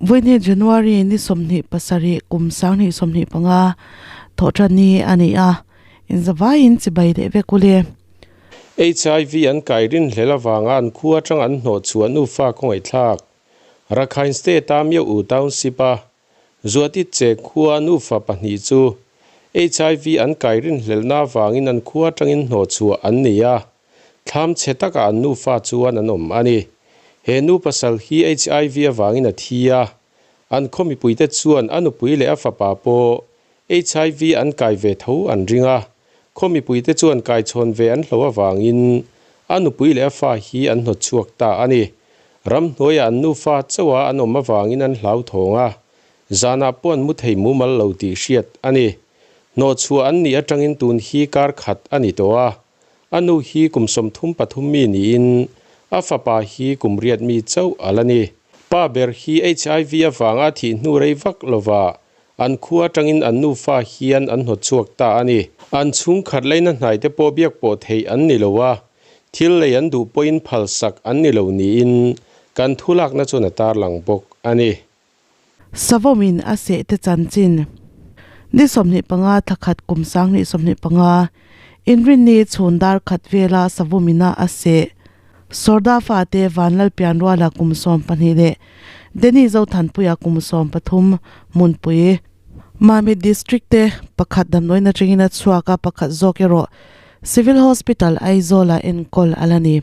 Vawiin January ni 27 kum 2025 thawhṭanni a ni a, inzavaiin chibai leh vek ule. HIV an kai rinhlel avanga an khua atang an hnawh chhuah nufa khawngaihthlak Rakhine State-a Myo U Township-a Zuati che khua nufa pahnih chu HIV an kai rinhlelhna avangin an khua atangin hnawh chhuah an ni a, Thlam chhe takah an nufa chuan an awm a ni. He nu pasal hi HIV avangin a thi a, an khaw mipuite chuan a nupui leh a fapa pawh HIV an kai ve tho an ring a, khaw mipuite chuan kaichhawn ve an hlo avangin a nupui leh a fa hi an hnawt chhuak ta a ni. Ramhnuaiah an nufa chauha an awm avangin an hlauthawng a, zanah pawh an mu thei mumal lo tih hriat a ni. Hnawhchhuah an nih atangin tun hi kar khat a ni tawh a, A nu hi kum 33 mi niin a fapa hi kum riat mi chauh a la ni. Pa ber hi HIV avanga thih hnu rei vak lova an khua atangin an nufa hian an hnawt chhuak ta a ni. An chhungkhat leina hnai te pawh biak pawh theih an ni lo a, thil lei an duh pawhin phalsak an ni lo niin kan thulakna chuan a tarlang bawk a ni. Savawmin a seh te chanchin. Ni 25 thla khat kum 2025, Inrinni chhun dar khat vela Savawmina a seh. Sawrda fate Vanlalpianruala kum 12 leh Denny Zothanpuia kum 13 hmunpui Mamit District te pakhat damdawiin atangin a chhuak a, pakhat zawk erawh Civil Hospital Aizawl-ah enkawl a la ni.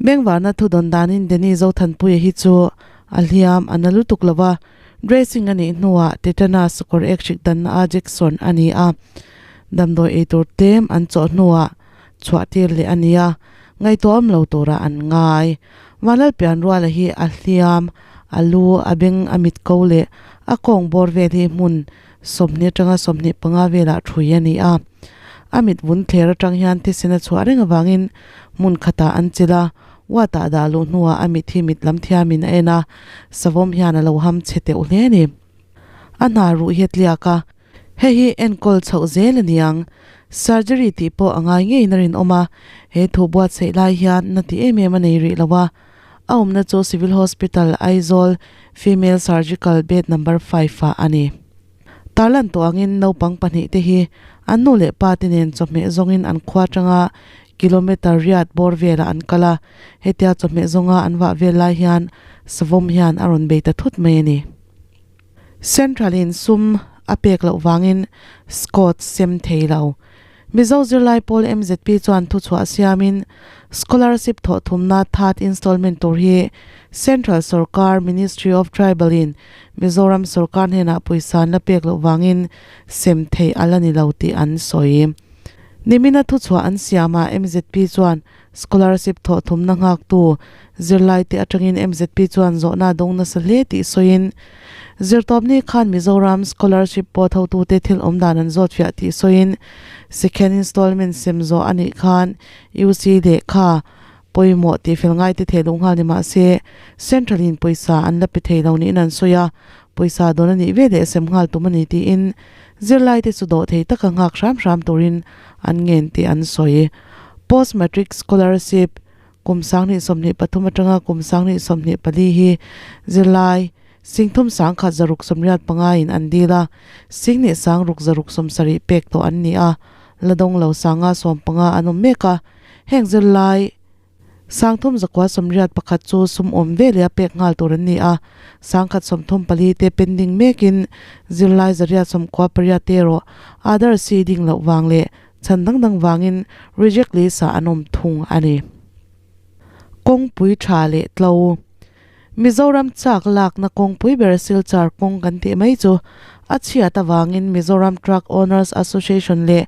Bengvarna thu dawn danin Denny Zothanpuia hi chu a hliam a na lutuk lo a, dressing a nih hnuah tetanus kawr ek hrik danna a Jackson a ni a, damdawi ei tur tlem an chawh hnuah chhuah tir leh a ni a, ngaihtuahawm lo turah an ngai. Vanlalpianruala hi a hliam, a lu, a beng, a mit ko leh a kawng bawr vel hi hmun 20 atanga 25 velah thui a ni a. A mit vun thler atang hian thisen a chhuah reng avangin hmun khatah an chilh a, ward-ah dah luh hnuah a mit hi mit lam thiamin a en a, savawm hian a lo ham chhe teuh hle a ni. A hna ruh hi a tliak a, hei hi enkawl chhoh zel a ni ang. Surgery tih pawh a ngai ngeiin a rinawm a, he thu buatsaih lai hian na ti em em a nei rih lo a. A awmna chu Civil Hospital, Aizawl, Female Surgical Bed Number 5 ah a ni. Tarlan tawh angin naupang pahnih te hi an nu leh pa te nen chawhmeh zawngin an khua atanga kilometre riat bawr velah an kal a, hetia chawhmeh zawnga an vah vel lai hian savawm hian a rawn bei ta thut mai a ni. Central in sum a pek loh vangin Scott sem thei lo. Mizo zirlai pawl MZP chuan thuchhuah siamin scholarship thawh thumna third installment tur hi Central sorkar Ministry of Tribal in Mizoram sorkar hnenah pawisa an la pek loh vangin sem theih a la ni lo tih an sawi. Nimina thuchhuah an siamah MZP chuan Scholarship thawh thumna nghaktu zirlaite atangin MZP chuan zawhna a dawng nasa hle tih sawiin, Zirtawpni khan Mizoram Scholarship pawh thotute thil awm dan an zawt fiah tih sawiin, Second installment sem zawh a nih khan UC lehkha pawimawh tih fel ngaite theh luh nghal ni mah se, Central in pawisa an la pe thei lo niin an sawi a, pawisa dawn a nih ve leh sem nghal tum a ni tiin zirlaite chu dawh thei taka nghak hram hram turin an ngen tih an sawi. Post Matric Scholarship kum 2023 atanga kum 2024 hi zirlai 31,685 in an dil a, 16,670 pek tawh an ni a, la dawng lo 515 an awm mek a, heng zirlai 3181 chu sum awm veleh a pek nghal tur an ni a, 134 te pending mekin zirlai 198 te erawh Aadhaar seeding loh vang leh Chhan dang dang vangin reject list ah an awm thung a ni. Kawngpui tha leh tlo. Mizoram chak lakna kawngpui ber Silchar kawng kan tih mai chu a chhiat avangin Mizoram Truck Owners Association leh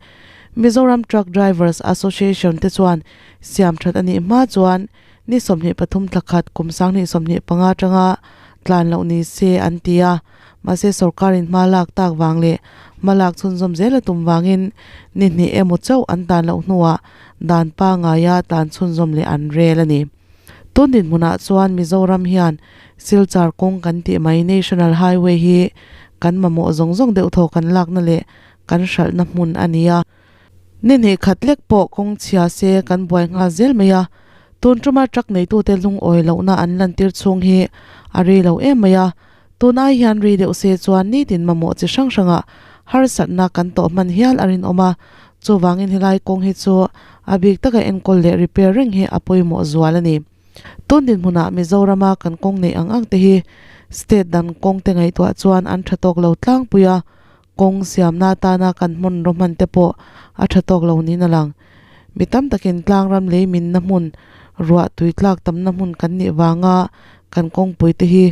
Mizoram Truck Drivers Association te chuan siam that a nih hma chuan ni 23 thla khat kum 2025 atanga tlan loh ni se an ti a. Mahse sorkarin hma lak tak vang leh hma lak chhunzawm zel a tum vangin ni hnih emaw chauh an tan loh hnuah dan pangaia tlan chhunzawm leh an rel a ni. Tun dinhmunah chuan Mizoram hian Silchar kawng kan tih mai National Highway hi kan mamawh zawng zawng deuh thaw kan lakna leh kan hralhna hmun a ni a. Ni hnih khat lek pawh kawng chhia se kan buai nghal zel mai a, tun tuma truck neitute lungawi lohna an lantir chhung hi a rei lo em mai a. Tun ai hian ri deuh se chuan nitin mamawh chi hrang hrangah harsatna kan tawh hman hial a rinawm a, chuvangin helai kawng hi chu a bik taka enkawl leh repair reng hi a pawimawh zual a ni. Tun dinhmunah Mizorama kan kawng neih ang ang te hi state dang kawng te ngaihtuah chuan an tha tawk lo tlangpui a, kawng siamna atana kan hmun rawhman te pawh a tha tawk lo niin a lang. Mi tam takin tlangram lei minna hmun, ruah tui tlak tamna hmun kan nih vanga kan kawngpui te hi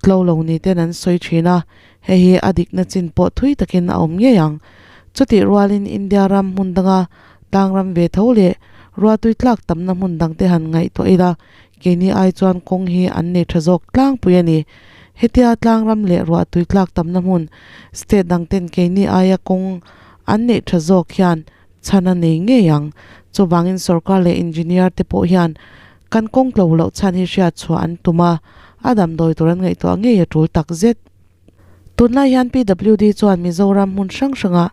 tlo lo ni ten an sawi thin a, hei hi a dikna chin pawh thui takin a awm ngei ang. Chutih rualin India ram hmun danga tlangram ve tho leh ruah tui tlak tamna hmun dang te han ngaihtuah ila, keini ai chuan kawng hi an nei tha zawk tlangpui a ni. Hetia tlangram leh ruah tui tlak tamna hmun state dang ten keini aia kawng an neih tha zawk hian chhan a nei ngei ang. Chuvangin sorkar leh engineer te pawh hian kan kawng tlo loh chhan hi hriat chhuah an tum a, a damdawi tur an ngaihtuah ngei a tul tak zet. Tunlai hian PWD chuan Mizoram hmun hrang hrangah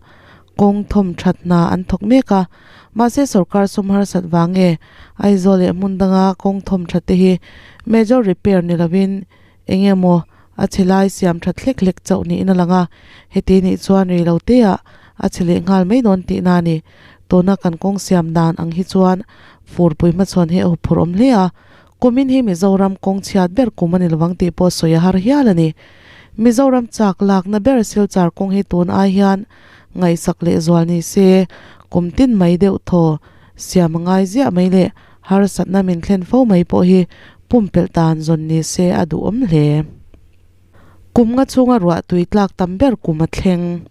kawng thawm that hna an thawk mek a, mahse sorkar sum harsat vang nge Aizawl leh hmun danga kawng thawm that te hi major repair ni lovin eng emaw a chhe lai siam that hlek hlek chauh niin a lang a, heti nih chuan rei lo te ah a chhe leh nghal mai dawn tihna a ni. Tuna kan kawng siam dan ang hi chuan furpui hmachhawn hi a huphurh awm hle a, kumin hi Mizoram kawng chhiat ber kum a ni lovang tih pawh sawi a har hial a ni. Mizoram chak lakna ber Silchar kawng hi tun ai hian ngaihsak leh zual ni se, kum tin mai deuh thaw siam a ngai ziah mai leh harsatna min thlen fo mai pawh hi pumpelh dan zawn ni se a duhawm hle. Kum nga chhunga ruah tui tlak tam ber kum a thleng.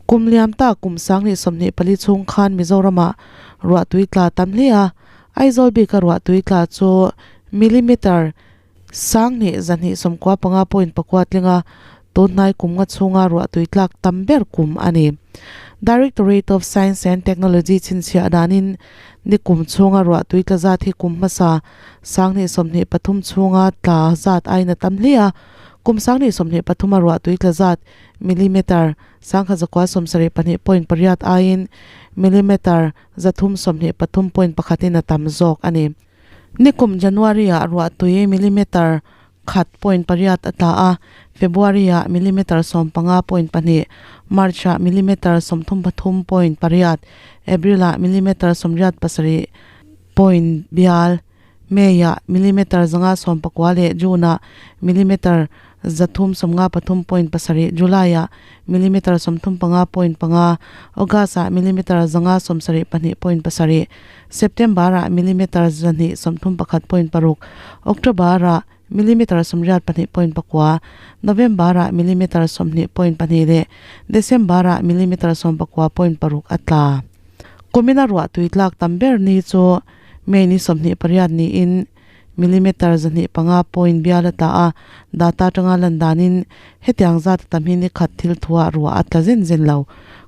Kum liam ta kum 2024 chhung khan Mizoramah ruah tui tla tam hle a, Aizawl bika ruah tui tla chu millimeter 1295.4 tling a, tunhnai kum nga chhunga ruah tui tlak tam ber kum a ni. Directorate of Science and Technology chhinchhiah danin ni kum chhunga ruah tui tla zat hi kum hmasa 2023 chhunga tla zat aiin a tam hle a, kum 2023 a ruah tui tla zat millimeter 1172.8 aiin millimeter 323.1 in a tam zawk a ni. Nikum January-ah ruahtui millimeter khat point pariat a tla a, February-ah millimeter sawmpanga point pahnih, March-ah millimeter sawmthum pathum point pariat, April-ah millimeter sawmriat pasarih point bial, May-ah millimeter zanga sawmpakua leh June-ah millimeter 353 point pasarih, July-ah millimeter 35 point panga, August-ah millimeter 572 point pasarih, September-ah millimeter 231 point paruk, October-ah millimeter 82 point pakua, November-ah millimeter 20 point pahnih leh December-ah millimeter 19 point paruk a tla. Kumina ruah tui tlak tam ber ni chu May ni 28 niin millimeter 205 point bial a tla a, data atanga lan danin hetiang zat a tam hi ni khat thil thuah ruah a tla zen zen lo.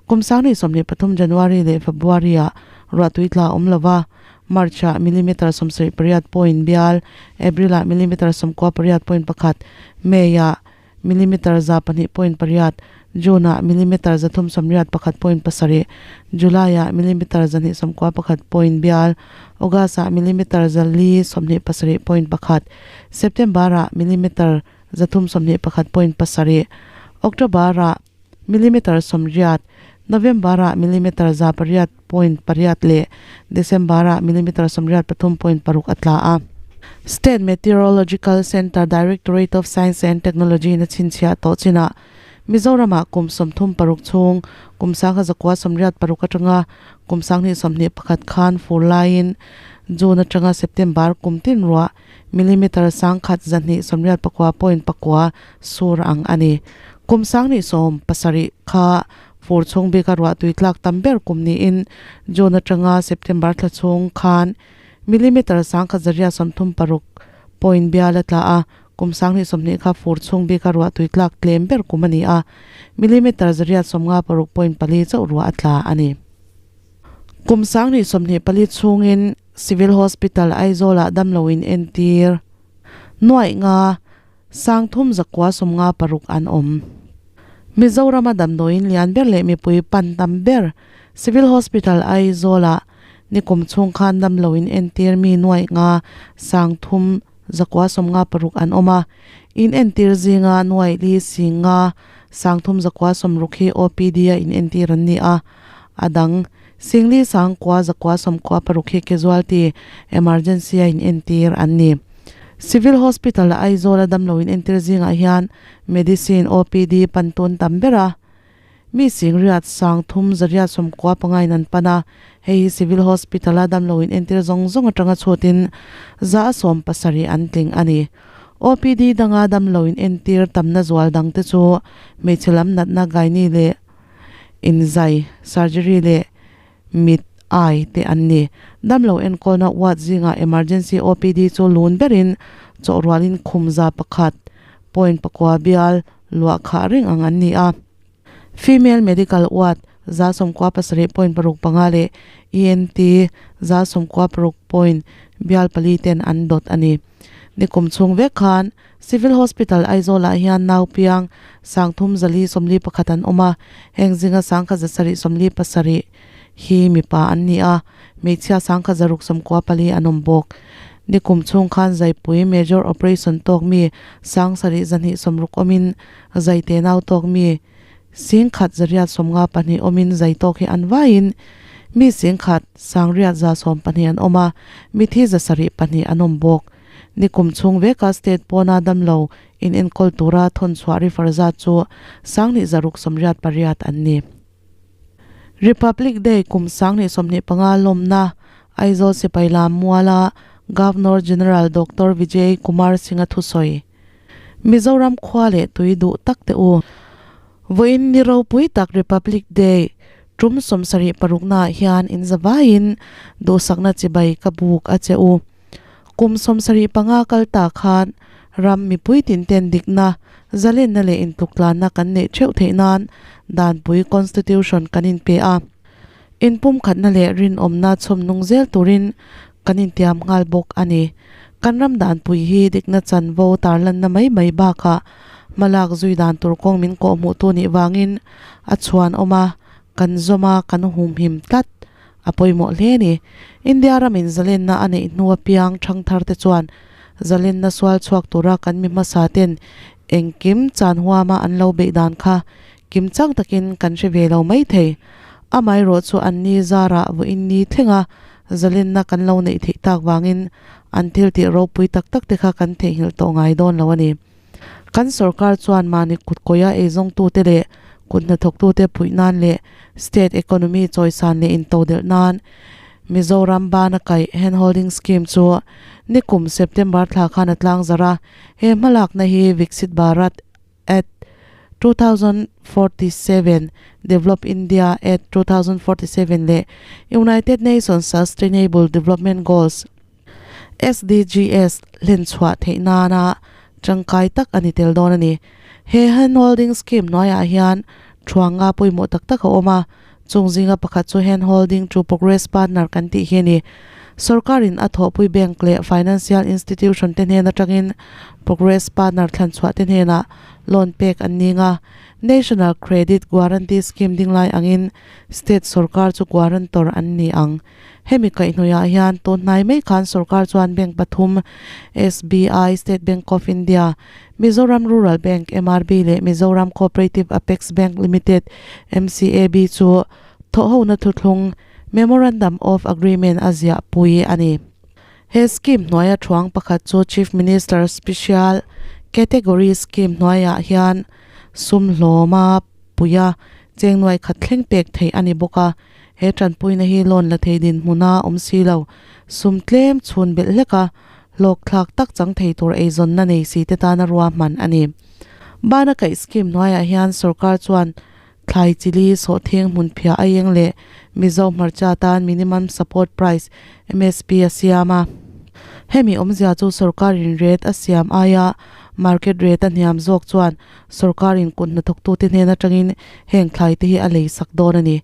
Kum 2023 January leh February ah ruah tui tla a awm lo va, March ah millimeter 78 point bial, April ah millimeter 98 point pakhat, May ah millimeter 200 point pariat, June ah millimeter 381 point pasarih, July ah millimeter 291 point bial, August ah millimeter 427 point pakhat, September ah millimeter 321 point pasarih, October ah millimeter 80, November ah millimeter 8 point pariat leh December ah millimeter 83 point paruk a tla a. State Meteorological Centre Directorate of Science and Technology in a chhinchhiah tawh chinah Mizoramah kum 36 chhung kum 1986 atanga kum 2021 khan fur laiin June atanga September kum tin ruah millimeter 1289 point pakua sur ang a ni. Kum 2017 kha fur chhung bika ruah tui tlak tam ber kum niin June atanga September thla chhung khan millimeter 1136 point bial a tla a, kum 2020 kha fur chhung bika ruah tui tlak tlem ber kum a ni a, millimeter 156 point pali chauh ruah a tla a ni. Kum 2024 chhungin Civil Hospital Aizawl-ah damlo in entir nuaih nga 3956 an awm. Mizorama damdawiin lian ber leh mipui pan tam ber Civil Hospital Aizawl-ah nikum chhung khan damlo in entir mi nuaih nga 3. 156 an awm a, in entir zinga nuaih li singa 30 160 hi OPD a in entir an ni a, a dang singli 9 196 hi casualty emergency a in entir an ni. Civil Hospital Aizawl a damlo in entir zingah hian medicine OPD pan tun tam ber a. Mi singriat 30 895 in an pan a, hei hi Civil Hospital a damlo in entir zawng zawng atanga chhutin 70% an tling a ni. OPD danga damlo in entir tamna zual dang te chu hmeichhe lam natna gynae leh inzai, surgery leh mit, eye, te an ni. Damlo enkawlna ward zingah emergency OPD chu lun berin chawhrualin khum 100.9 bial luah khah reng ang an ni a. Female Medical Ward 97.65 leh ENT 96 point bial pali ten an dawt a ni. Nikum chhung vek khan Civil Hospital Aizawl-ah hian nau piang 3441 an awm a, heng zinga 1777 hi mipa an ni a, hmeichhia 1694 an awm bawk. Nikum chhung khan zaipui Major Operation tawk mi 7260 awmin zaite nau tawk mi 1852 awmin zai tawk hi an vaiin mi 11,112 an awm a, mithi 702 an awm bawk. Nikum chhung veka state pawna damlo in enkawl tura thawn chhuah refer zat chu 2688 an ni. Republic Day kum 2025 lawmna Aizawl sipai lam muala Governor General Doctor Vijay Kumar Singh-a thusawi. Mizoram khua leh tui duh tak te u. Vawiin ni ropui tak Republic Day tum 76 naah hian in zavaiin duhsakna chibai ka buk a che u. Kum 75 kal ta khan ram mipui tin ten dikna, zalenna leh intuktlanna kan neih theuh theih nan danpui Constitution kan inpe a. Inpumkhatna leh rinawmna chhawm nung zel turin kan intiam nghal bawk a ni. Kan ram danpui hi dikna chanvo tarlanna mai mai bakah hmalak zui dan tur kawng min kawhhmuhtu nih vangin a chhuan awm a, kan zawm a, kan humhim tlat a pawimawh hle a ni. India ramin zalenna a neih hnu apiang thangthar te chuan zalenna sual chhuak tura kan mi hmasa ten engkim chan huama an lo beih dan kha kim chang takin kan hre ve lo mai thei. Amaherawh chu an ni zarah vawiin ni thlenga zalenna kan lo neih theih tak vangin an thil tih ropui tak tak te kha kan theihnghilh tawh ngai dawn lo a ni. Kan sorkar chuan mahni kutkawia eizawngtute leh kut hnathawktute puih nan leh state economy chawisan leh intodelh nan Mizoram bana kaih handholding scheme chu nikum September thla khan a tlangzarh a, he hmalakna hi Viksit Bharat at 2047, Develop India at 2047 leh United Nations Sustainable Development Goals, SDGs, hlenchhuah theih nana tangkai tak a ni tel dawn a ni. He handholding scheme hnuaiah hian thuanga pawimawh tak tak a awm a, chung zinga pakhat chu handholding to progress partner kan tih hi a ni. Sorkarin a thawhpui bank leh financial institution te hnen atangin progress partner thlanchhuah te hnenah loan pek an ning a, National Credit Guarantee Scheme dinglai angin state sorkar chu guarantor an ni ang. Hemi kaihhnawihah hian tun hnai mai khan sorkar chuan bank pathum SBI, State Bank of India, Mizoram Rural Bank, MRB, leh Mizoram Cooperative Apex Bank Limited, MCAB, chu thawhhona thuthlung, Memorandum of Agreement, a ziah pui a ni. He scheme hnuaia thuang pakhat chu Chief Minister Special Category Scheme hnuaiah hian sum hlawma puia cheng nuai khat thleng pek theih a ni bawk a. He tanpuina hi loan la thei dinhmuna awm si lo, sum tlem chhun belh hlek a, hlawk thlak tak chang thei tur eizawnna nei si te tana ruahman a ni. Bana kaih scheme hnuaiah hian sorkar chuan thlai chili, sawhthing, hmunphiah aieng leh Mizo hmarcha tan Minimum Support Price, MSP, a siam a. Hemi awmzia chu sorkarin rate a siam aia market rate a hniam zawk chuan sorkarin kut hnathawktute hnen atangin heng thlai te hi a lei sak dawn a ni.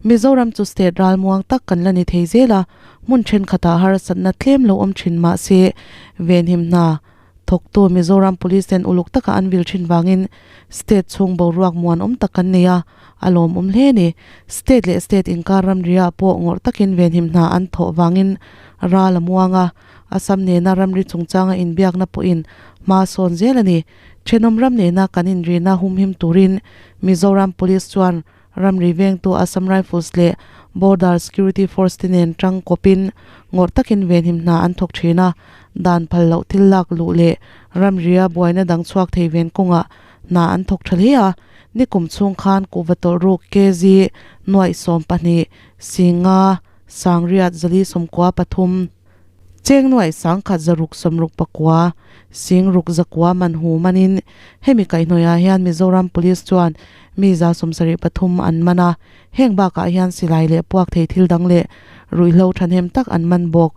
Mizoram chu state ralmuang tak kan la ni thei zel a, hmun thenkhatah harsatna tlem lo awm thin mah se venhim hna thawktu Mizoram Police ten uluk taka an vil thin vangin state chhung boruak muanawm tak kan nei a, a lawmawm hle a ni. State leh state inkar ramriah pawh ngawrh takin venhim hna an thawh vangin ral a muang a, Assam nena ramri chungchanga inbiakna pawhin hma sawn zel a ni. Thenawm ram nena kan inrina humhim turin Mizoram Police chuan ramri vengtu Assam Rifles leh Border Security Force te nen tang kawpin ngawrh takin venhim hna an thawk thin a, dan phal loh thil lak luh leh ramria buaina dang chhuak thei ven kawngah hna an thawk tha hle a. Nikum chhung khan kuhva tawlh ruk kg nuaih 12 singa sangriat zali 93 Cheng nuaih sangkhat zaruk sawmruk pakua, singruk zakua man hu manin hemi kaihhnawihah hian Mizoram Police chuan mi 73 an man a, heng bakah hian silai leh puak thei thil dang leh ruihhlo thahnem tak an man bawk.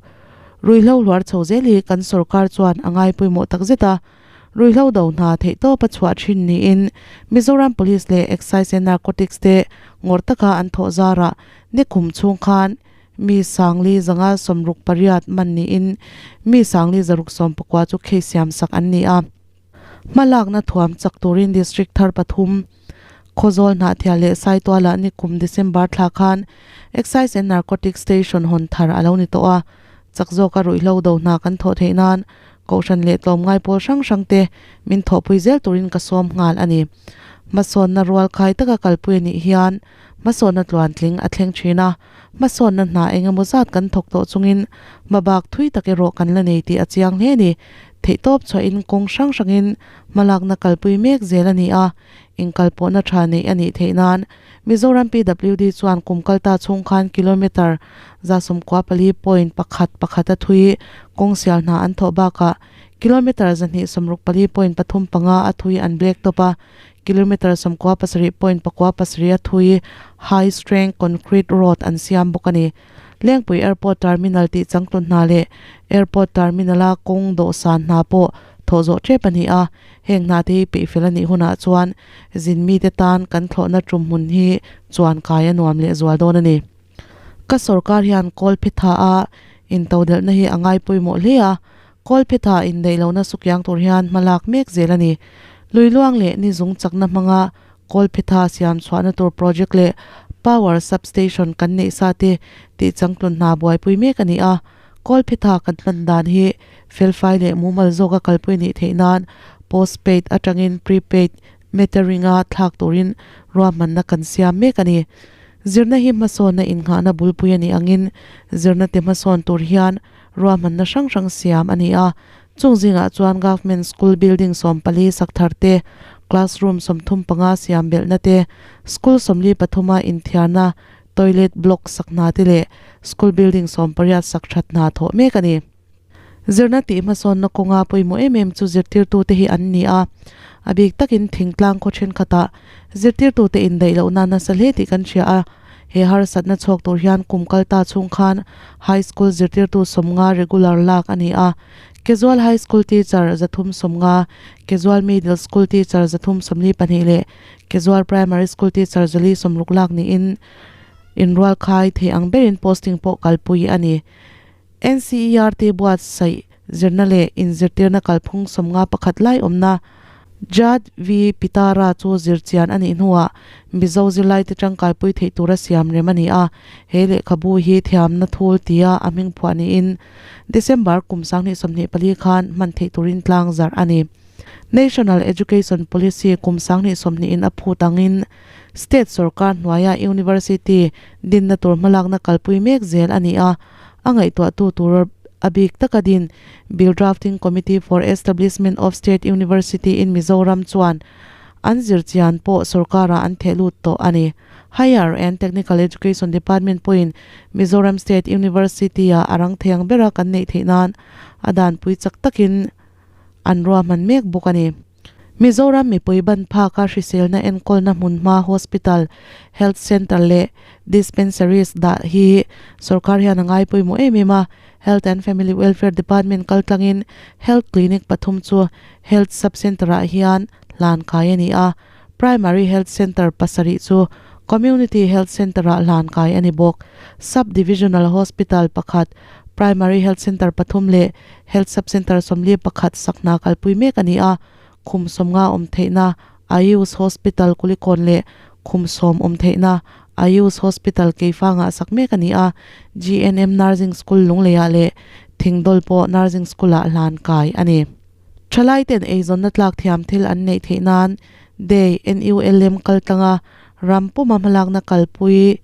Ruihhlo hluar chho zel hi kan sorkar chuan a ngai pawimawh takzet a, ruihhlo do hna theihtawp a chhuah thin niin Mizoram Police leh Excise and Narcotics te ngawrh taka an thawh zarah nikum chhung khan Mi sangli zanga 68 man niin mi sangli zaruk 19 chu case siam sak an ni a. Hmalakna thuam chak turin District thar pathum, Khawzawl Hnahthial leh Saitualah nikum December thla khan Excise and Narcotics Station hawn thar a lo ni tawh a. Chak zawka ruihhlo do hna kan thawh theih nan Kohhran leh tlawmngai pawl hrang hrang te min thawhpui zel turin ka sawm nghal a ni. Hmasawnna rual khai taka kalpui a nih hian hmasawnna tluantling a thleng thin a. Hmasawnna hna eng emaw zat kan thawk tawh chungin hmabak thui tak erawh kan la nei tih a chiang hle a ni. Theihtawp chhuahin kawng hrang hrangin hmalakna kalpui mek zel a ni a, inkalpawhna tha neih a nih theih nan Mizoram PWD chuan kum kalta chhung khan kilometre 94 point pakhat pakhat a thui kawng sial hna an thawh bakah kilometre 264 point pathum panga a thui an black top a, Kilometre 97 point pakua pasarih a thui high strength concrete road an siam bawk a ni. Lengpui Airport Terminal tih changtlun hna leh Airport Terminal a kawng dawhsan hna pawh thawh zawh tep a ni a, heng hna te hi peihfel a nih hunah chuan zin mite tan kan thlawhna tum hmun hi chuan kai a nuam leh zual dawn a ni. Ka sorkar hian kawl phetha a intodelhna hi a ngai pawimawh hle a, kawl phetha indaih lohna sukiang tur hian hma lak mek zel a ni. Luiluang leh nizung chakna hmanga kawl phetha siam chhuahna tur project leh power substation kan neih sa te tih changtlun hna buaipui mek a ni a, kawl phetha kan hman dan hi felfai leh mumal zawka kalpui nih theih nan postpaid atangin prepaid metering-a thlak turin ruahmanna kan siam mek a ni. Zirna hi hmasawnna innghahna bulpui a nih angin zirna te hmasawn tur hian ruahmanna hrang hrang siam a ni a. Chung zingah chuan Government School building 14 sak thar te, classroom 35 siam belhna te, school 43 inthiarna toilet block sak hna te leh school building 18 sak that hna thawh mek a ni. Zirna tih hmasawnna kawnga pawimawh em em chu zirtirtute hi an ni a, a bik takin thingtlang khaw thenkhatah zirtirtute indaih lohna nasa hle tih kan hria a, he harsatna chhuak tur hian kum kal ta chhung khan High School zirtirtu 50 regular lak a ni a, Casual High School teacher 350, Casual Middle School teacher 342 leh Casual Primary School teacher 460 lak niin inrualkhai thei ang berin posting pawh kalpui a ni. NCERT buatsaih zirna leh inzirtirna kalphung 51 lai awmna Jat V Pitara chu zirchian a nih hnuah Mizo zirlaite tangkaipui theih tura siam rem a ni a, he lehkhabu hi thiamna thul tia a hming phuah niin December kum 2024 khan hman theih turin tlang zarh a ni. National Education Policy kum 2020 in a phut angin State sorkar hnuaia University dinna tur hmalakna kalpui mek zel a ni a, a ngaihtuahtu tur a bik taka din Bill Drafting Committee for Establishment of State University in Mizoram chuan an zirchian pawh sorkarah an theh lut tawh a ni. Higher and Technical Education Department pawhin Mizoram State University-ah a rang thei ang bera kan neih theih nan a danpui chak takin an ruahman mek bawk a ni. Mizoram mipui ban phaka hriselna enkawlna hmunhma Hospital, Health Centre leh Dispensaries dah hi sorkar hian a ngai pawimawh em em a. Health and Family Welfare Department kaltlangin Health Clinic pathum chu Health Sub Centre ah hian hlan kai a ni a. Primary Health Centre pasarih chu Community Health Centre ah hlan kai a ni bawk. Sub Divisional Hospital pakhat, Primary Health Centre pathum leh Health Sub Centre 41 sak hna kalpui mek a ni a, khum 50 awm theihna Ayush Hospital Kulikawn leh khum 10 awm theihna Ayush Hospital Keifangah sak mek a ni a, GNM Nursing School Lungleiah leh Thingdawl pawh Nursing School-ah hlan kai a ni. Thalaiten eizawnna tlak thiam thil an neih theih nan Day NULM kaltlanga ram puma hmalakna kalpui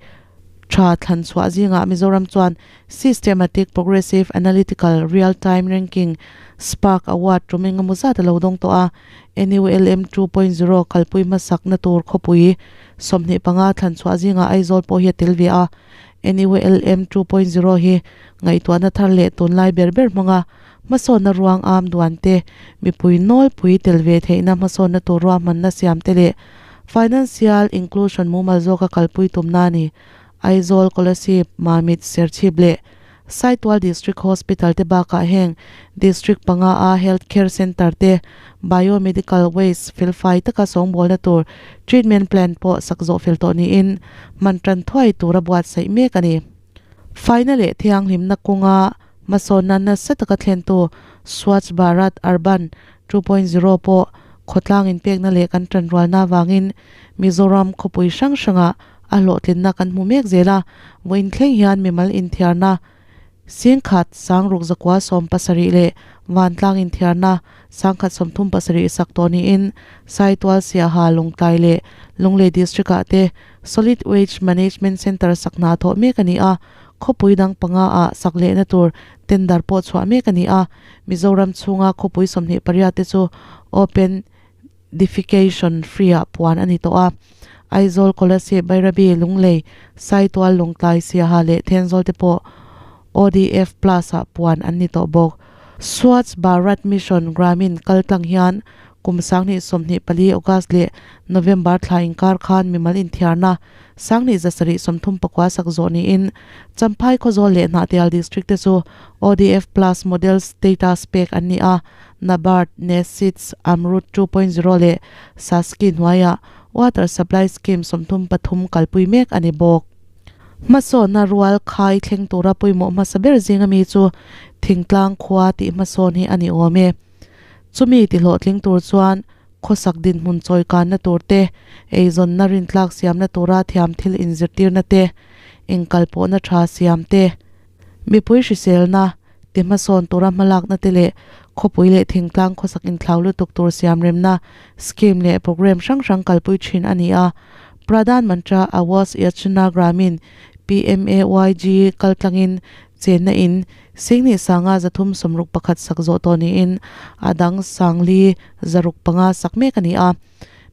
tha thlan chhuah zingah Mizoram chuan Systematic Progressive Analytical Real Time Ranking Spark Award tum engemaw zat a lo dawng tawh a, NULM 2.0 kalpui hmasakna tur khawpui 25 thlan chhuah zingah Aizawl pawh hi a tel ve a. NULM 2.0 hi ngaihtuahna thar leh tunlai ber ber hmanga hmasawnna ruang am duan te, mipui nawlpui tel ve theihna hmasawnna tur ruahmanna siam te leh financial inclusion mumal zawka kalpui tumna a ni. Aizawl, Kolasib, Mamit, Serchhip leh Saitual District Hospital te bakah heng District panga a Health Care Centre te Biomedical Waste felfai taka sawngbawlna tur Treatment Plant pawh sak zawh fel tawh niin hman tan thuai tura buatsaih mek a ni. Faina leh thianghlimna kawnga hmasawnna nasa taka thlentu Swachh Bharat Urban 2.0 pawh khawtlang inpekna leh kan tanrualna avangin Mizoram khawpui hrang hrangah a hlawhtlinna kan hmu mek zel a, vawiin thleng hian mimal inthiarna Singkhat sangruk zakua 70 leh vantlang inthiarna sangkhat 37 sak tawh niin Saitual Siaha Lungtlai leh Lunglei District ah te Solid Waste Management Centre sak hna thawh mek a ni a, khawpui dang panga ah sak lehna tur tender pawh chhuah mek a ni a, Mizoram chhunga khawpui 28 te chu Open Defecation Free-ah puan a ni tawh a. Aizawl, Kolasib, Bairabi, Lunglei, Saitual, Lungtlai, Siaha leh Thenzawl te pawh ODF Plus-ah puan an ni tawh bawk. Swachh Bharat Mission Gramin kal tlang hian kum 2024 August leh November thla inkar khan mimal inthiarna 2739 sak zawh niin Champhai Khawzawl leh Hnahtial District te chu ODF Plus Model Status pek an ni a. NABARD, NESIDS, AMRUT 2.0 leh SASCI hnuaiah Water Supply Scheme 33 kalpui mek a ni bawk. Hmasawnna rual khai thleng tura pawimawh hmasa ber zinga mi chu thingtlang khua tih hmasawn hi a ni awm e. Chumi tihlawhtling tur chuan khawsak dinhmun chawikanna tur te, eizawnna rintlak siamna tura thiam thil inzirtirna te, inkalpawhna tha siam te, Mipui hriselna, ti hmasawn tura hmalakna te leh khawpui leh thingtlang khawsak inthlau lutuk tur siamremna scheme leh programme hrang hrang kalpui thin a ni a. Pradhan Mantra Awas Yojana Gramin, PMAYG, kaltlangin chenna in Singhnih sanga 361 sak zawh tawh niin a dang sangli 605 sak mek a ni a.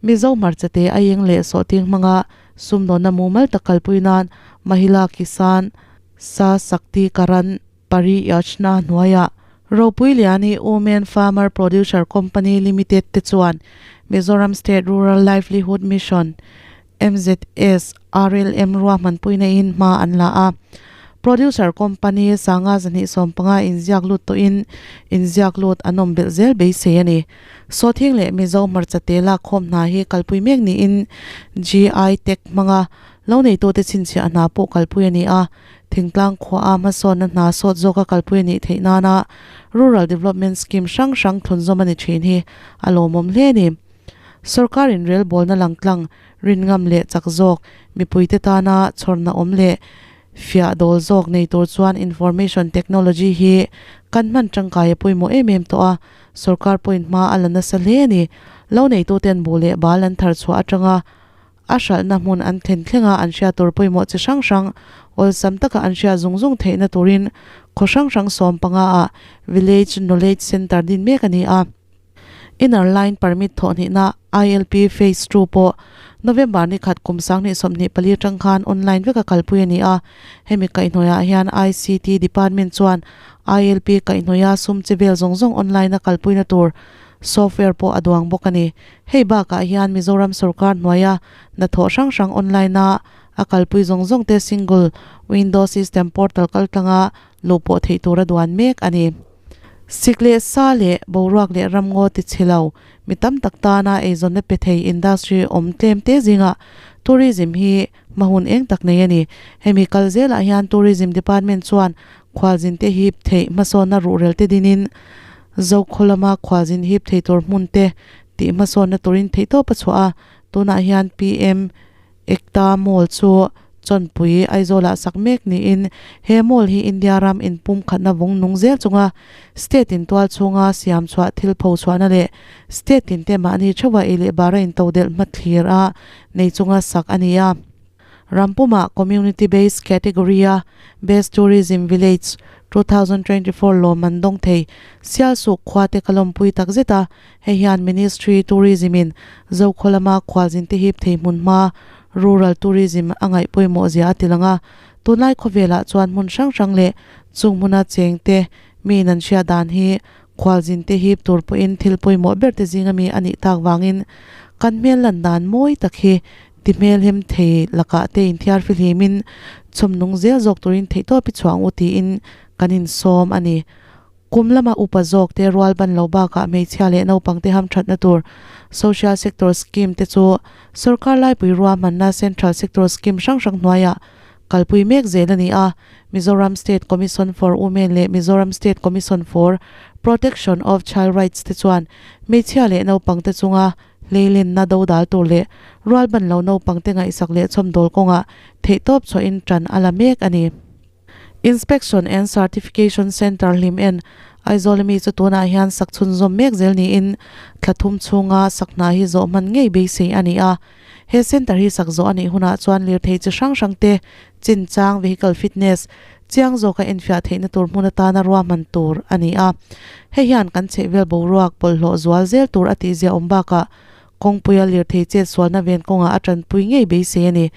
Mizo hmarchate a eng leh sawhting hmanga sumdawnna mumal tak kalpui nan Mahila Kisan Sa Sakti Karan Pari Yojna hnuaiah Ropuiliani Women Farmer Producer Company Limited te chuan Mizoram State Rural Livelihood Mission, MZS, RLM ruahmanpuina in hma an la a. Producer Company sanga 215 inziak lut tawhin inziak lut an awm belh zel beisei a ni. Sawthing leh Mizo hmarcha te lakkhawm hna hi kalpui mek niin GI Tag hmanga Lo neitute chhinchhiah hna pawh kalpui a ni a, thingtlang khuaa hmasawnna hna sawt zawka kalpui a nih theih nana Rural Development Scheme hrang hrang thlunzawm a ni thin hi a lawmawm hle a ni. Sorkar inrelbawlna langtlang, rinngam leh chak zawk, mipuite tana chhawrna awm leh fiah dawl zawk nei tur chuan Information Technology hi kan hman tangkai a pawimawh em em tawh a, sorkar pawhin hma a la nasa hle a ni. Lo neituten buh leh bal an thar chhuah atanga A hralhna hmun an thlen thlenga an hriat tur pawimawh chi hrang hrang awlsam taka an hriat zung zung theihna turin khaw hrang hrang 15 ah Village Knowledge Centre din mek a ni a. Inner Line Permit thawhhnihna ILP Phase Two pawh November ni khat kum 2024 atang khan online veka kalpui a ni a. Hemi kaihhnawihah hian ICT Department chuan ILP kaihhnawiha sum chi vel zawng zawng online a kalpuina tur software pawh a duang bawk a ni. Hei bakah hian Mizoram sorkar hnuaia hnathawh hrang hrang online a a kalpui zawng zawng te single window system portal kaltlanga luh pawh theih tur a duan mek a ni. Sik leh sa leh boruak leh ramngaw ti chhe lo mi tam tak tana eizawnna pe thei industry awm tlem te zingah tourism hi hma hun eng tak nei a ni. Hemi kal zelah hian tourism department chuan khualzin te hip theih hmasawnna ruhrel te dinin Zokhaw lama khualzin hip thei tur hmun te tih hmasawnna turin theihtawp a chhuah a, tunah hian PM Ekta Mall chu Chawnpui Aizawlah sak mek niin he mall hi India ram inpumkhatna vawng nung zel chunga state in tual chhunga siam chhuah thil pho chhuahna leh state tin te mahni theuha ei leh bara intodelh hmathlir a nei chunga sak a ni a. Rampuma Community Based Category a Best Tourism Village 2024 lawm an dawng thei. Sialsuk khua te ka lawmpui tak zet a, hei hian Ministry Tourism in Zokhua lama khualzin te hip thei hmun hma Rural Tourism a ngaih pawimawh zia a ti lang a. Tunlai khawvelah chuan hmun hrang hrang leh chung hmuna cheng te mi in an hriat dan hi khualzin te hip tur pawhin thil pawimawh ber te zinga mi a nih tak vangin kan hmel lan dan mawi tak hi Ti hmelhem thei lakah te inthiar fihlimin chhawm nung zel zawk turin theihtawp i chhuah ang u tiin kan insawm a ni. Kum lama upa zawk te rual ban lo bakah hmeichhia leh naupang te hamthatna tur Social Sector Scheme te chu sorkar laipui ruahmanna Central Sector Scheme hrang hrang hnuaiah kalpui mek zel a ni a, Mizoram State Commission for Women leh Mizoram State Commission for Protection of Child Rights te chuan hmeichhia leh naupang te chunga Hleilenna dodal tur leh rualban lo naupangte ngaihsak leh chhawmdawl kawngah theihtawp chhuahin tan a la mek a ni. Inspection and Certification Centre hlim en Aizawl ami chu tunah hian sak chhunzawm mek zel niin thla thum chhunga sak hna hi zawh hman ngei beisei a ni a. He centre hi sak zawh a nih hunah chuan lirthei chi hrang hrangte chinchang vehicle fitness chiang zawka enfiah theihna tur hmun atana ruahman tur a ni a. Hei hian kan chhehvel boruak bawlhhlawh zual zel tur a tihzia awm bakah kawngpuia lirthei chet sualna ven kawngah a tanpui ngei beisei a ni.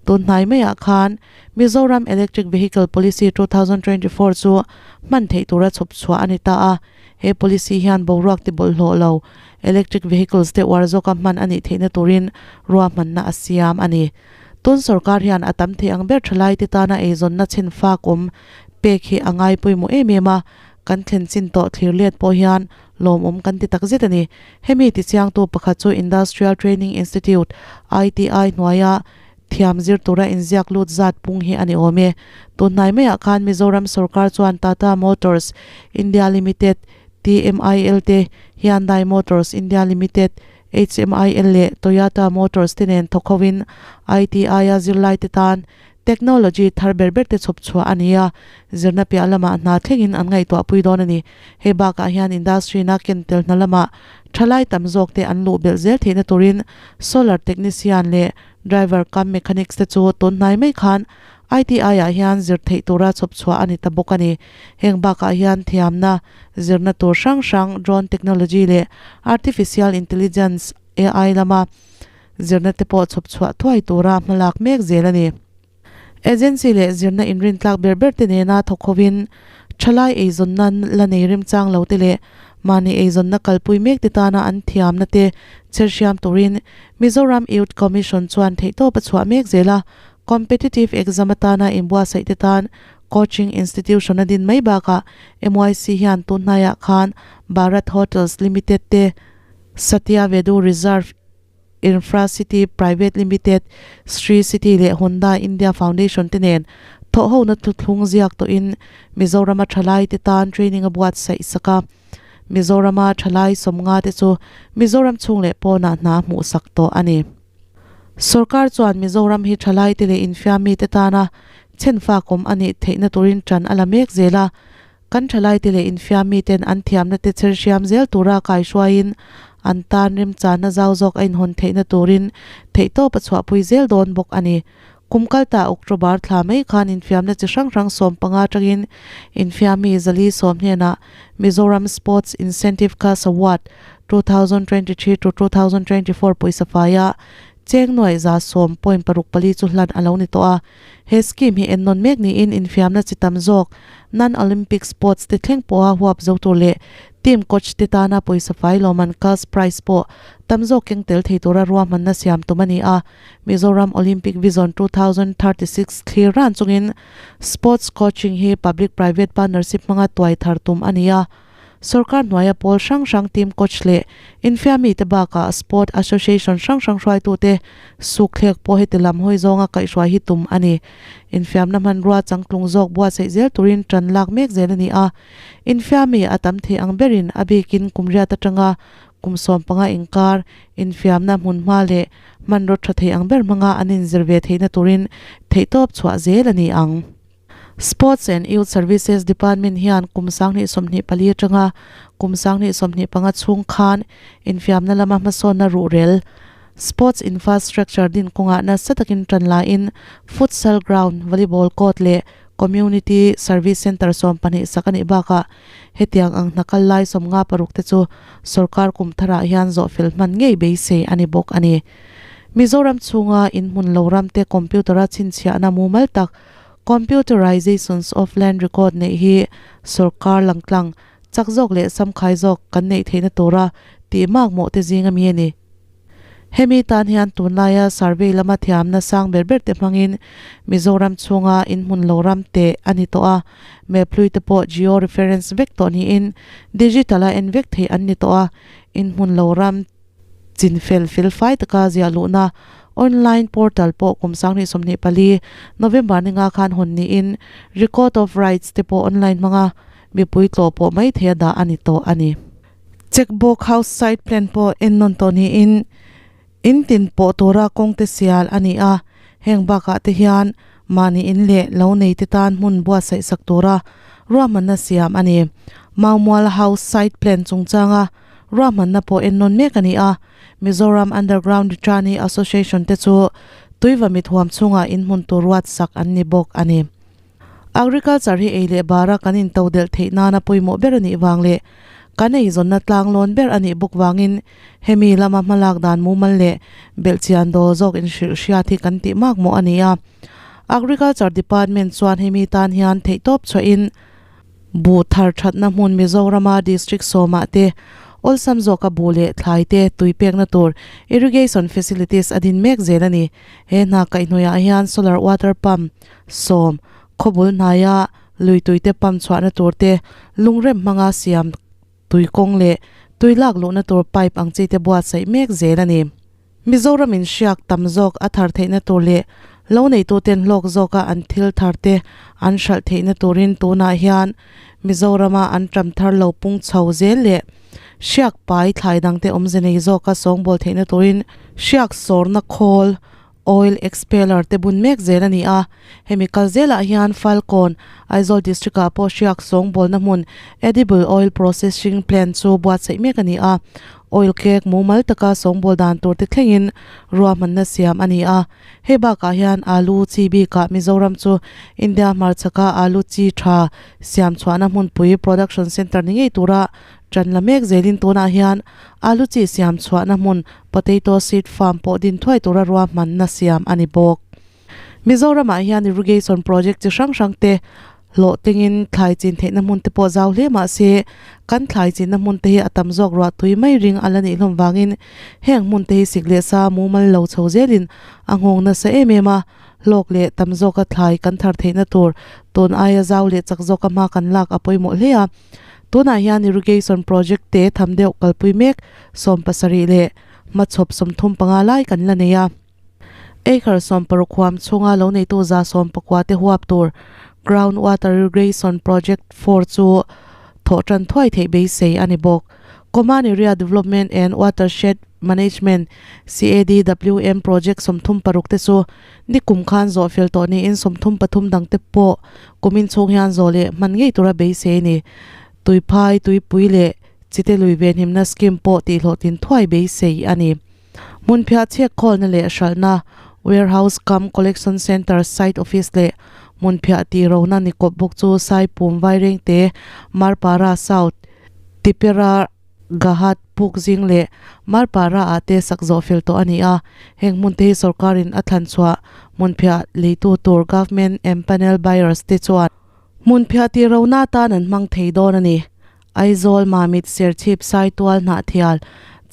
Tun hnai maiah khan Mizoram Electric Vehicle Policy 2024 chu hman theih tura chhawp chhuah a ni ta a. He policy hian boruak ti bawlhhlawh lo electric vehicles te uar zawka hman a nih theihna turin ruahmanna a siam a ni. Tun sorkar hian a tam thei ang ber thalaite tana eizawnna chhin fak awm pek hi a ngai pawimawh em em a, kan thlen chin tawh thlir let pawh hian lawmawm kan ti takzet a ni. Hemi tichiangtu pakhat chu Industrial Training Institute, ITI, hnuaia thiam zir tura inziak lut zat pung hi a ni awm e. Tun hnai maiah khan Mizoram sorkar chuan Tata Motors India Limited, TMIL, te Hyundai Motors India Limited, HMIL leh Toyota Motors te nen thawk hovin ITI-a zirlaite tan technology thar ber ber te chhawp chhuah a ni a, zirna piah lamah hna thlengin an ngaihtuahpui dawn a ni. Hei bakah hian industry-na ken tel hna lamah thalai tam zawk te an luh belh zel theihna turin solar technician leh driver cum mechanics te chu tun hnai mai khan ITI-ah hian zir theih tura chhawp chhuah a ni ta bawk a ni. Heng bakah hian thiamna zirna tur hrang hrang drone technology leh artificial intelligence, AI, lama zirna te pawh chhawp chhuah thuai tura hmalak mek zel a ni. Agency leh zirna inrintlak ber ber te nena thawk hovin thalai eizawnna la nei remchang lo te leh mahni eizawnna kalpui mek te tana an thiamna te chherhriam turin Mizoram Youth Commission chuan theihtawp a chhuah mek zel a, Competitive exam atana inbuatsaih te tan coaching institution a din mai bakah MYC hian tun hnaiah khan Bharat Hotels Limited te, Satya Vedu Reserve Infracity Private Limited, Sri City leh Honda India Foundation te nen thawhhona thuthlung ziak tawhin Mizorama thalai te tan training a buatsaih sak a. Mizorama thalai sawmnga te chu Mizoram chhung leh pawnah hna hmuhsak tawh a ni. Sorkar chuan Mizoram hi thalaite leh infiamite tana chhenfak awm a nih theihna turin tan a la mek zel a, kan thalaite leh infiamiten an thiamna te chherhriam zel tura kaihruaiin an tan remchanna zau zawk a inhawn theihna turin theihtawp a chhuahpui zel dawn bawk a ni. Kum kalta October thla mai khan infiamna chi hrang hrang 15 atangin infiammi 410 hnenah Mizoram Sports Incentive Cash Award 2023 to 2024 pawisa faia cheng nuaih 110.64 chu hlan a lo ni tawh a. He scheme hi ennawn mek niin infiamna chi tam zawk non-Olympic sports te thleng pawha huap zo tur leh team coach te tana pawisa fai lawmman cash prize pawh tam zawk keng tel thei tura ruahmanna siam tum a ni a. Mizoram Olympic Vision 2036 thlir ran chungin sports coaching hi public private partnership hmanga tuai thar tum a ni a. Sorkar hnuaia pawl hrang hrang team coach leh infiammi te bakah sport association hrang hrang hruaitute sukthlek pawh heti lam hawi zawnga kaihhruai hi tum a ni. Infiamna hmanrua changtlung zawk buatsaih zel turin tan lak mek zel a ni a. Infiammi a tam thei ang berin a bikin kum riat atanga. kum 15 inkar infiamna hmunhma leh hmanraw tha thei ang ber hmanga an inzir ve theihna turin theihtawp chhuah zel a ni ang. Sports and Youth Services Department hian kum 2024 atanga kum 2025 chhung khan infiamna lama hmasawnna ruhrel, Sports infrastructure din kawngah nasa takin tan laiin futsal ground, volleyball court leh Community Service Centre 12 sak a nih bakah hetiang ang hna kal lai 56 te chu sorkar kum tharah hian zawhfel hman ngei beisei a ni bawk a ni. Mizoram chhunga inhmun lo ramte computer-a chhinchhiahna mumal tak Computerizations of Land Record neih hi sorkar langtlang chak zawk leh samkhai zawk kan neih theihna tura tih makmawh te zing ami a ni. Hemi tan hian tunlaia survey lama thiamna sang ber ber te hmangin Mizoram chhunga inhmun lo ram teh a ni tawh a, map hlui te pawh geo reference vek tawh niin digital a en vek theih an ni tawh a, inhmun lo ram chinfel felfai taka ziah luhna online portal pawh kum 2024 November ninga khan hawn niin record of rights te pawh online hmanga mipui tlawh pawh mai theia dah a ni tawh a ni. Checkbook House Site Plan pawh en nawn tawh niin in tin pawh tura kawng te sial a ni a, heng bakah te hian mahni in leh lo nei te tan hmun buatsaih sak tura ruahmanna siam a ni. Maumual House Site Plan chungchanga ruahmanna pawh en nawn mek a ni a, Mizoram Underground Returni Association te chu Tuiva mithuam chhungah in hmun tur ruat sak an ni bawk a ni. Agriculture hi ei leh bara kan intodelh theih nana pawimawh ber a nih vang leh kan eizawnna tlanglawn ber a nih bawk vangin hemi lama hmalak dan mumal leh belhchian dawl zawk inhrilh hriat hi kan tih makmawh a ni a. Agriculture Department chuan hemi tan hian theihtawp chhuahin buh thar thatna hmun Mizorama District sawmah te awlsam zawka buh leh thlai te tui pekna tur irrigation facilities a din mek zel a ni. He hna kaihhnawihah hian solar water pump 10, Khawbul hnaia lui tuite pump chhuahna tur te, lungrem hmanga siam tui kawng leh tui lak luhna tur pipe ang chi te buatsaih mek zel a ni. Mizoram in hriak tam zawk a thar theihna tur leh lo neituten hlawk zawka an thil thar te an hralh theihna turin tunah hian Mizorama an ṭam thar lo pung chho zel leh hriak pai thlai dangte awmze nei zawka sawngbawl theihna turin hriak sawrna khawl Oil expeller te bun mek zel a ni a, hemi kal zelah hian Falkawn, Aizawl District ah pawh hriak sawngbawlna hmun Edible Oil Processing Plant chu buatsaih mek a ni a, oil kek mumal taka sawngbawl dan tur te thlengin ruahmanna siam a ni a. Hei bakah hian alu chi bikah Mizoram chu India hmarchhaka alu chi tha siam chhuahna hmunpui production centre ni ngei tura Ṭan la mek zelin tunah hian alu chi siam chhuahna hmun potato seed farm pawh din thuai tura ruahmanna siam a ni bawk. Mizoramah hian irrigation project chi hrang hrang te hlawh tingin thlai chin theihna hmun te pawh zau hle mah se kan thlai chinna hmun te hi a tam zawk ruah tui mai ring a la nih hlawm vangin heng hmun te hi sik leh sa mumal lo chho zelin a nghawng nasa em em a, hlawk leh tam zawka thlai kan thar theihna tur tun aia zau leh chak zawka hma kan lak a pawimawh hle a. Tunah hian irrigation project te tham deuh kalpui mek 70 leh hmachhawp 35 lai kan la nei a. Acre 60 huam chhunga lo neitu 119 te huap tur ground water irrigation project 4 chu thawh tan thuai theih beisei a ni bawk. Command Area Development and Watershed Management, CADWM, project 36 te chu Ni kum khan zawh fel tawh niin 33 dang te pawh kumin chhung hian zawh leh hman ngei tura beisei a ni. Tuiphai, tuipui leh chite lui venhimna scheme pawh tihhlawhtlin thuai beisei a ni. Hmunphiah chhek khawlna leh hralhna, Warehouse cum Collection Centre Site Office leh hmunphiah tih rona ni kawp bawk chu Saipum Vairengte, Marpara South, Tipera, Gahat, Pukzing leh Marpara ah te sak zawh fel tawh a ni a, heng hmun te hi sorkarin a thlan chhuah hmunphiah leitu tur Government Empanel Buyers te chuan hmunphiah tih rona atan an hmang thei dawn a ni. Aizawl, Mamit, Serchhip, Saitual, Hnahthial,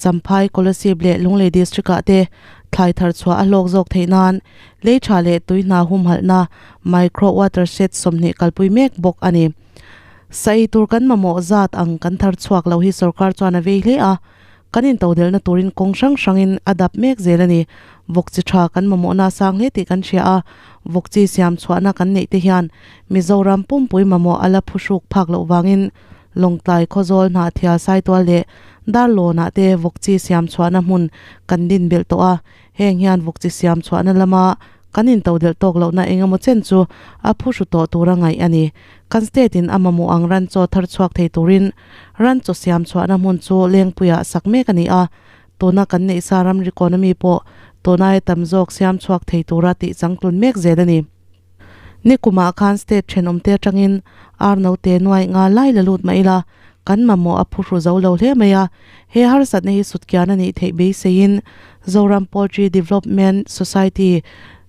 Champhai, Kolasib leh Lunglei District ah te thlai thar chhuah a hlawk zawk theih nan lei tha leh tui hna humhalhna Micro Watershed 20 kalpui mek bawk a ni. Saei tur kan mamawh zat ang kan thar chhuak lo hi sorkar chuan a vei hle a, kan intodelhna turin kawng hrang hrangin a dap mek zel a ni. Vawk chi tha kan mamawhna a sang hle tih kan hria a, vawk chi siam chhuahna kan neih te hian Mizoram pumpui mamawh a la phuhruk phak loh vangin Lawngtlai Khawzawl Hnahthial Saitual leh Darlawnah te vawk chi siam chhuahna hmun kan din belh tawh a, heng hian vawk chi siam chhuahna lama kan intodelh tawk lohna eng emaw chen chu a phuhru tawh tura ngaih a ni. Kan state in a mamawh ang ran chaw thar chhuak thei turin ran chaw siam chhuahna hmun chu Lengpuiah sak mek a ni a, tuna kan neih sa ramri economy pawh tuna tam zawk siam chhuak thei tura tih changtlun mek zel a ni. Nikumah khan state thenawmte atangin ar note nuaih nga lai la lut mah ila kan mamawh a phuhru zo lo hle mai a, he harsatna hi sutkian a nih theih beiseiin Zoram Poultry Development Society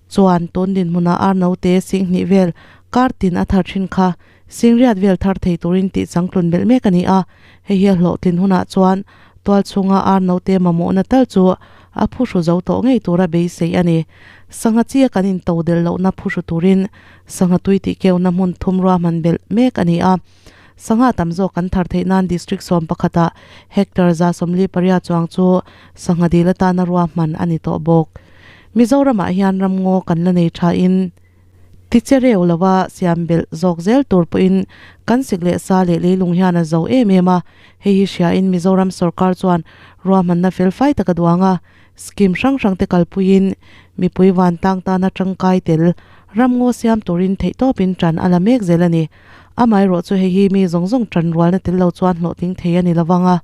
chuan tun dinhmunah ar note singhnih vel kar tin a thar thin kha singriat vel thar thei turin tih changtlun belh mek a ni a, hei hi a hlawhtlin hunah chuan tual chhunga ar note mamawhna tal chu a phuhru zo tawh ngei tura beisei a ni. Sangha chia kan into del lohna phuhru turin sangha tui tih keuhna hmun thum ruahman belh mek a ni a. Sangha tam zawk kan thar theih nan District sawm pakhatah hectare 148 chuang chu sangha dil atana ruahman a ni tawh bawk. Mizoramah hian ramngaw kan la nei thain Tiche reu lova siam belh zawk zel tur pawhin kan sik leh sa leh leilung hian a zo em em a, hei hi hriain Mizoram sorkar chuan ruahmanna felfai tak a duang a, scheme hrang hrang te kalpuiin mipui vantlang tana tangkai tel ramngaw siam turin theihtawpin tan a la mek zel a ni. Amaherawh chu hei hi mi zawng zawng tan rualna tel lo chuan hlawhtling thei a ni lovang a,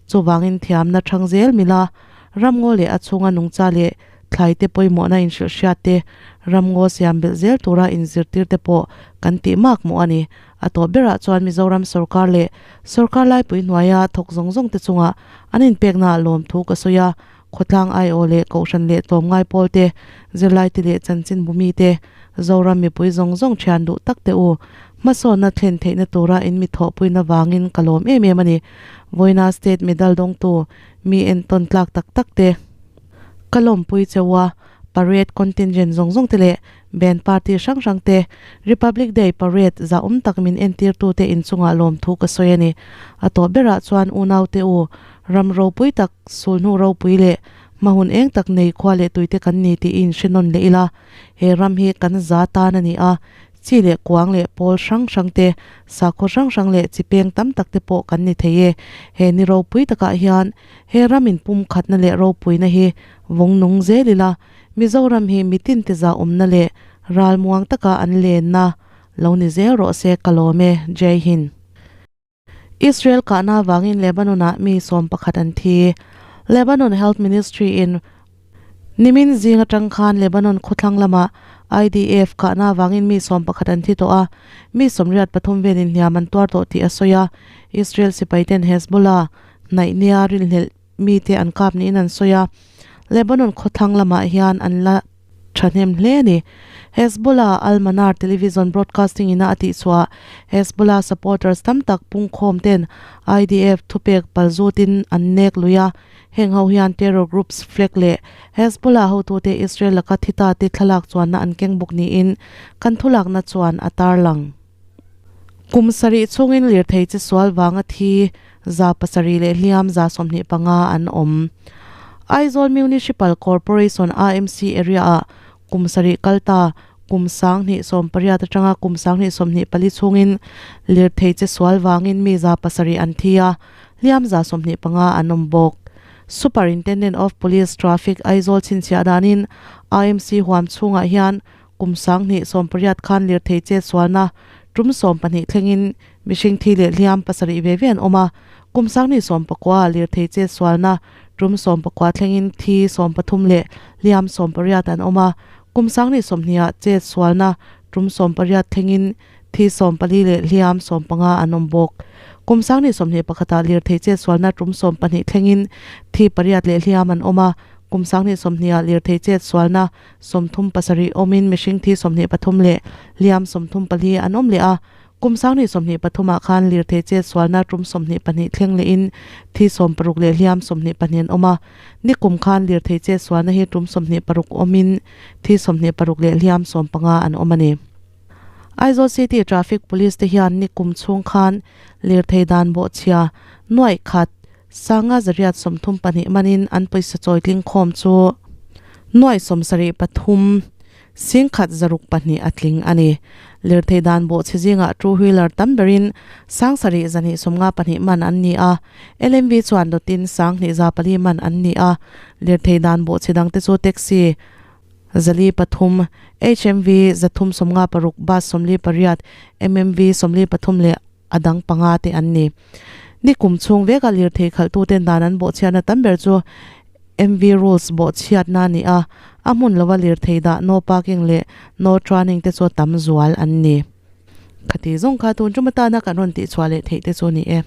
chuvangin thiamna thang zel mila ramngaw leh a chhunga nungcha leh Thlai te pawimawhna inhrilh hriat te, ramngaw siam belh zel tura inzirtir te pawh kan tih mak mawh a ni. A tawp berah chuan Mizoram sorkar leh sorkar laipui hnuaia thawk zawng zawng te chungah an inpeknaah lawmthu ka sawi a, khawtlang aiawh leh kohhran leh tlawmngai pawl te, zirlai te leh chanchin bumi te, Zoram mipui zawng zawng thian duh tak te u, hmasawnna thlen theihna tura in mi thawhpuina vangin ka lawm em em a ni. Vawiina State Medal dawngtu mi entawn tlak tak tak te. Ka lawmpui cheu a, parade contingent zawng zawng te leh band party hrang hrang te, Republic Day parade zahawm tak min entirtu te inchungah lawmthu ka sawi a ni. A tawp berah chuan unau te u, ram ropui tak, sulhnu ropui leh hmahun eng tak nei khua leh tuite kan ni tih i inhre nawn leh ila, he ram hi kan za tan a ni a, Chi leh kuang leh pawl hrang hrang te, sakhaw hrang hrang leh chi peng tam tak te pawh kan ni thei e. He ni ropui takah hian he ram in pumkhatna leh ropuina hi vawng nung zel ila, Mizoram hi mitin te zahawmna leh ralmuang taka an lenna lo ni zel rawh se ka lawm e. Jai Hind. Israel kahna avangin Lebanon-ah mi 11 an thi. Lebanon Health Ministry in nimin zing atang khan Lebanon khawthlang lamah IDF kahna avangin mi 11 an thi tawh a, mi 83 velin hliam an tuar tawh tih a sawi a. Israel sipaiten Hezbollah hnaih nia rinhlelh mite an kap niin an sawi a, Lebanon khawthlang lamah hian an la thahnem hle a ni. Hezbollah Al-Manar Television Broadcasting ina a tihchhuah Hezbollah supporters tam tak pungkhawm ten IDF thupek palzutin an nek lui a, heng ho hian terror groups flag leh Hezbollah hotute Israel laka thi ta te thlalak chuanna an keng bawk niin kan thulakna chuan a tarlang. Kum sarih chhungin lirthei chi sual vanga thi 700 leh hliam 25 an awm. Aizawl Municipal Corporation, AMC, area-ah kum sarih kal ta kum 2018 atanga kum 2024 chhungin lirthei che sual vangin mi 700 an thi a, hliam 25 an awm bawk. Superintendent of Police Traffic Aizawl chhinchhiah danin AMC huam chhungah hian Kum 2018 khan lirthei che sualna tum 12 thlengin mihring thi leh hliam pasarih ve ve an awm a, kum 2019 lirthei che sualna tum 19 thlengin thi 13 leh hliam 18 an awm a, kum 2020 che sualna tum 18 thlengin thi 14 leh hliam 15 an awm bawk. Kum 2021 lirthei che sualna tum 12 thlengin thi pariat leh hliam an awm a, kum 2020 lirthei che sualna 37 awmin mihring thi 23 leh hliam 34 an awm leh a, kum 2023 ah khan lirthei chetsualna tum 22 thleng lehin thi 60 leh hliam 22 an awm a, nikum khan lirthei chetsualna hi tum 26 awmin thi 26 leh hliam 15 an awm a ni. Aizawl City Traffic Police te hian nikum chhung khan lirthei dan bawhchhia nuaih khat Sanga zariat 32 manin an pawisa chawi tling khawm chu nuai 73 singkhat 602 a tling a ni. Lirthei dan bawhchhe zingah two wheeler tam berin 7252 man an ni a, LMV chuan dawtin 2104 man an ni a. Lirthei dan bawhchhe dangte chu taxi 403, HMV 356, bus 48, MMV 43 leh a dang panga te an ni. Ni kum chhung veka lirthei khalhtuten dan an bawhchhiatna tam ber chu MV rules bawhchhiatna a ni a, a hmun lova lirthei dah no parking leh no turning te chu tam zual an ni. Khati zawng kha tun tum atana kan rawn tihchhuah leh theih te chu a ni e.